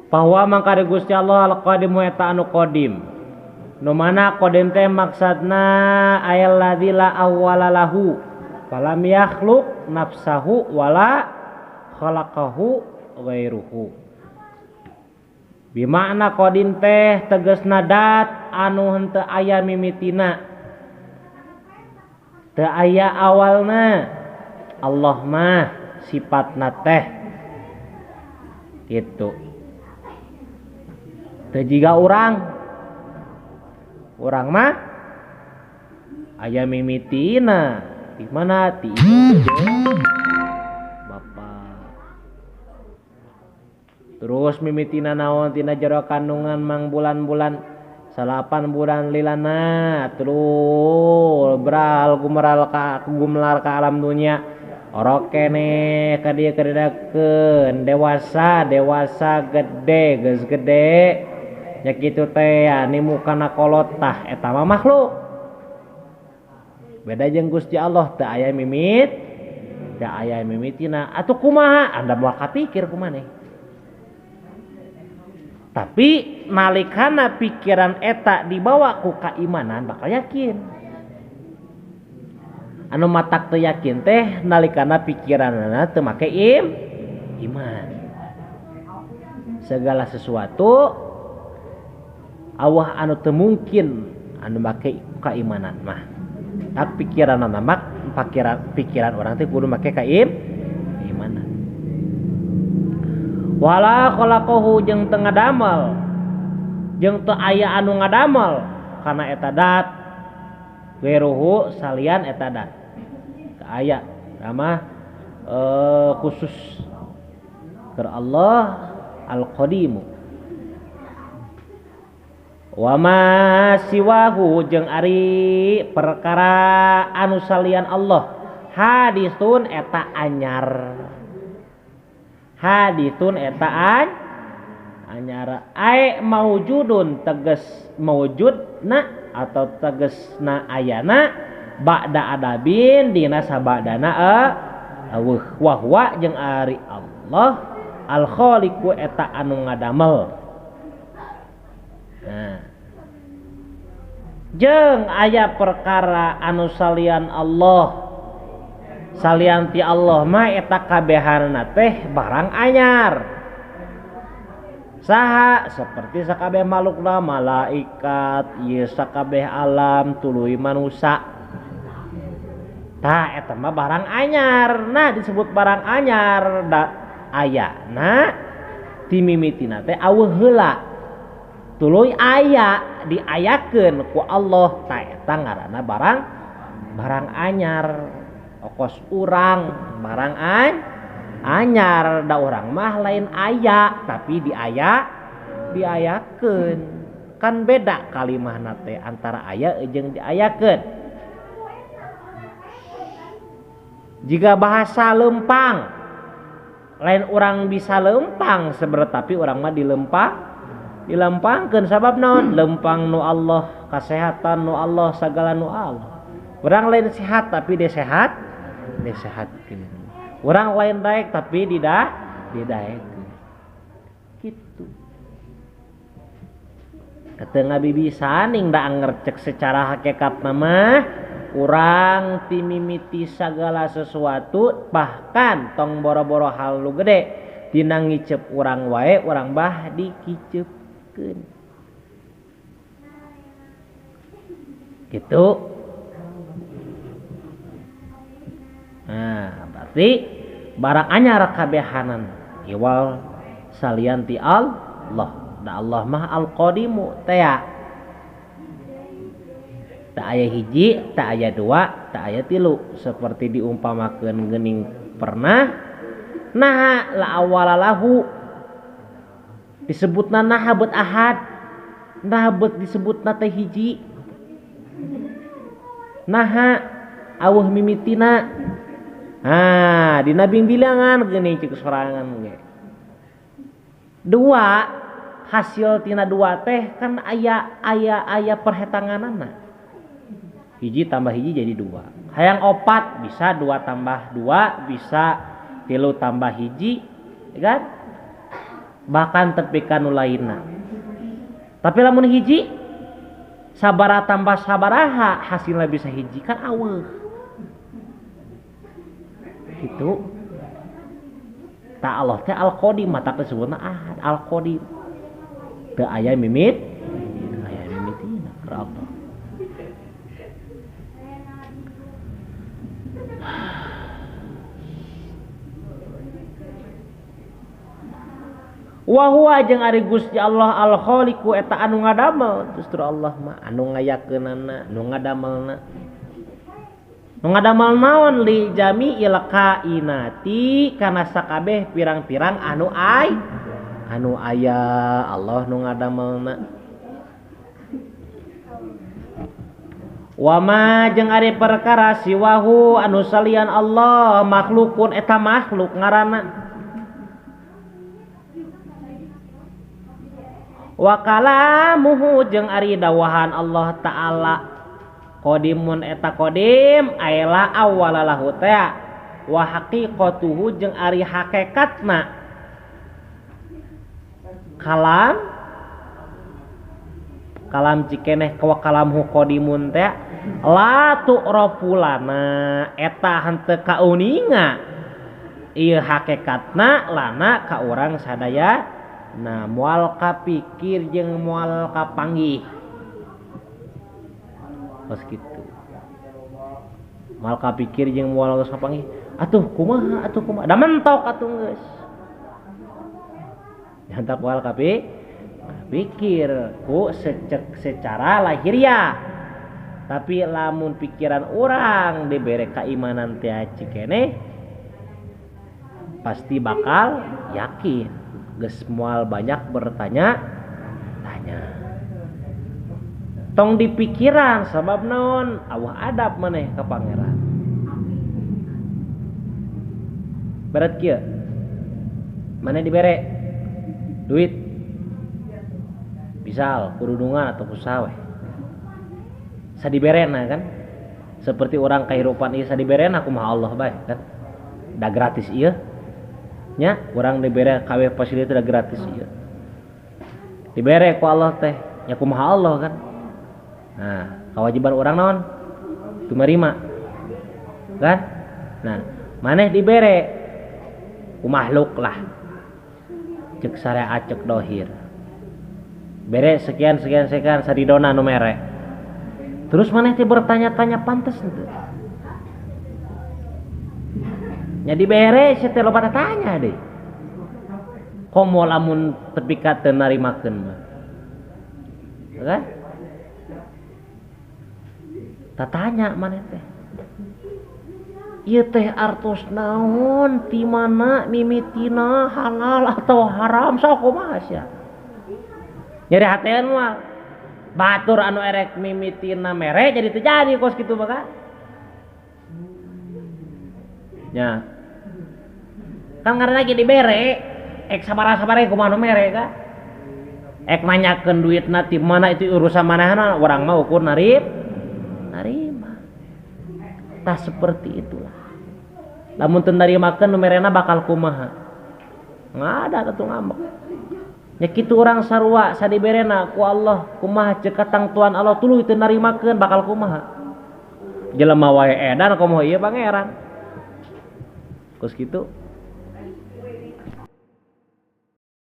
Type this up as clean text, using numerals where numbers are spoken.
Bahwa mangka Gusti Allah al-qadimu eta anu qadim. Nu mana qadim teh maksudna ayalladzi la awwala lahu falam yakhluq nafsahu wala khalaqahu ghairuhu. Bimakna qadim teh tegasna dat anu henteu aya mimitina, teu aya awalna. Allah mah sifatna teh gitu. Teu jiga urang. Urang mah aya mimitina di mana ti ibu bapak. Terus mimitina naon tina jero kandungan mang bulan-bulan 8 bulan lilana terus beral gumeral ka gumelar ka alam dunia. Orok keneh ka dieu kadidakeun dewasa dewasa gede geus gede nya kitu teh nimu kana kolot tah eta mah makhluk. Beda jeung Gusti Allah teu aya mimit, teu aya mimitina. Atuh kumaha? Anda moal kapikir kumaneh. Tapi nalikana pikiran eta dibawa ku kaimanan bakal yakin. Anu matak teu yakin teh nalikana pikiranana teu make iman. Segala sesuatu Allah anu teu mungkin anu make keimanan mah. Tak pikiranana mah pikiran orang teh kudu make keimanan. Wala khalaqahu jeung teu ngadamel, jeung teu aya anu ngadamel kana eta dat ghairuhu salian eta dat. Teu aya mah khusus keur Allah al-Qadimu. Wa ma siwahu jeung ari perkara anu salian Allah hadisun eta anyar. Hadisun eta anyar ae maujudun tegas maujudna atau tegesna ayana ba'da adabin dina sabadana aweuh wa huwa jeung ari Allah al khaliqu eta anu ngadamel. Nah, jeung aya perkara anu salian Allah salian ti Allah mah eta kabehanna teh barang anyar. Saha seperti sakabeh makhlukna malaikat ieu sakabeh alam tuluy manusa. Tah eta mah barang anyar. Nah disebut barang anyar da ayana ti mimitina teh aweuh heula. Tuluy aya diayakeun ku Allah tah eta ngaranna barang anyar. Okos urang barang anyar da urang mah lain aya tapi diayakeun. Kan beda kalimahna teh antara aya jeung diayakeun. Jika bahasa lempang lain urang bisa lempang sebenarnya tapi urang mah dilempangkeun sabab naon? Lempang nu Allah, kasehatan nu Allah, sagala nu Allah. Urang lain sehat tapi dia sehat, disehatkeun. Urang lain daek tapi didaekkeun. Kitu. Teu ngabibisan ning da anger cek secara hakikatna mah urang timimiti sagala sesuatu bahkan tong boro-boro hal nu gede tina ngiceup urang wae urang bah dikiceupkeun. Gitu. Nah, berarti barang anyar kabehanan iwal salian ti Allah. Da Allah mah al-Qadimu teh. Tak aya hiji, tak aya dua, tak aya tilu. Seperti diumpamakeun geuning pernah naha la awala lahu disebutna naha beut ahad, naha beut disebutna teh hiji, naha aweuh mimitina. Ah, dina bingbilangan geuning cek sorangan ge. Dua hasil tina dua teh kan aya aya aya perhetanganana. Hiji tambah hiji jadi dua. Hayang opat bisa dua tambah dua, bisa tilu tambah hiji, ya kan? Bahkan tepi ka nu lainna. Tapi lamun hiji sabaraha tambah sabaraha hasilna bisa hiji kan aweuh. Gitu. Ta Allah teh Al-Qadim, mata disebutna Ahad, Al-Qadim. Teu aya mimit, teu aya mimitina keur Allah. Wa huwa jeung ari Gusti Allah Al-Khaliqu eta anu ngadamel, justru Allah mah anu ngayakeunana, anu ngadamelna. Nu ngadamel naon li jami'il kainati kana sakabeh pirang-pirang anu ay anu aya Allah nu ngadamelna. Wa ma jeung ari perkara siwahu anu salian Allah makhlukun eta makhluk ngaranna. Wa kalamuhu jeung ari dawahan Allah Ta'ala qadimun eta qadim aila awwalalahu teh wa haqiqatuhu jeung ari hakikatna kalam kalam cikeneh wa kalamhu qadimun teh la tu'rafu lana eta henteu kauninga ieu hakikatna lana ka urang sadaya. Nah moal kapikir jeung moal kapanggih. Kos kitu. Moal kapikir jeung moal geus kapanggih. Atuh kumaha atuh kumaha. Da mentok atuh geus. Jantak moal kapikir ku secara lahiriah. Tapi lamun pikiran urang dibere keimanan teh cikeneh pasti bakal yakin. Geus moal banyak bertanya tanya. Tong dipikiran sabab naon awah adab maneh ka pangeran. Berat kieu. Maneh dibere duit. Misal kurudungan atau kusawe. Sadiberena kan. Seperti orang kahirupan ieu sadiberena kumaha Allah bae kan. Da gratis ieu. Nya urang dibere kabeh fasilitas da gratis ieu. Dibere ku Allah teh nya kumaha Allah kan. Nah, kewajiban urang naon? Tumarima. Kan? Nah, maneh dibere ku makhluk lah. Cek syariat cek dohir. Bere sekian sekian sekian saridona nu mere. Terus maneh teh bertanya-tanya pantes henteu? Nya dibere sia teh loba tanya deui. Komo lamun tepi ka teu narimakeun mah. Kan? Tatanya maneh teh. Ieu teh artos naon ti mana mimitina halal atau haram sok kumaha sia. Nyeri hatean mah. Batur anu erek mimitina mere jadi teu jadi kos kitu mah kan. Nya. Kan karena lagi dibere, ek sabaraha-sabaraha kumaha nu mere kan. Ek nanyakeun duitna ti mana itu urusan manehna, urang mah ukur narima. Tah seperti itulah. Lamun teu narimakeun nu merena bakal kumaha? Ngada atuh ngambek. Nya kitu urang sarua sadiberena ku Allah, kumaha ceuk katangtuan Allah tuluy teu narimakeun bakal kumaha? Jelema wae edan komo ieu pangeran. Kos kitu.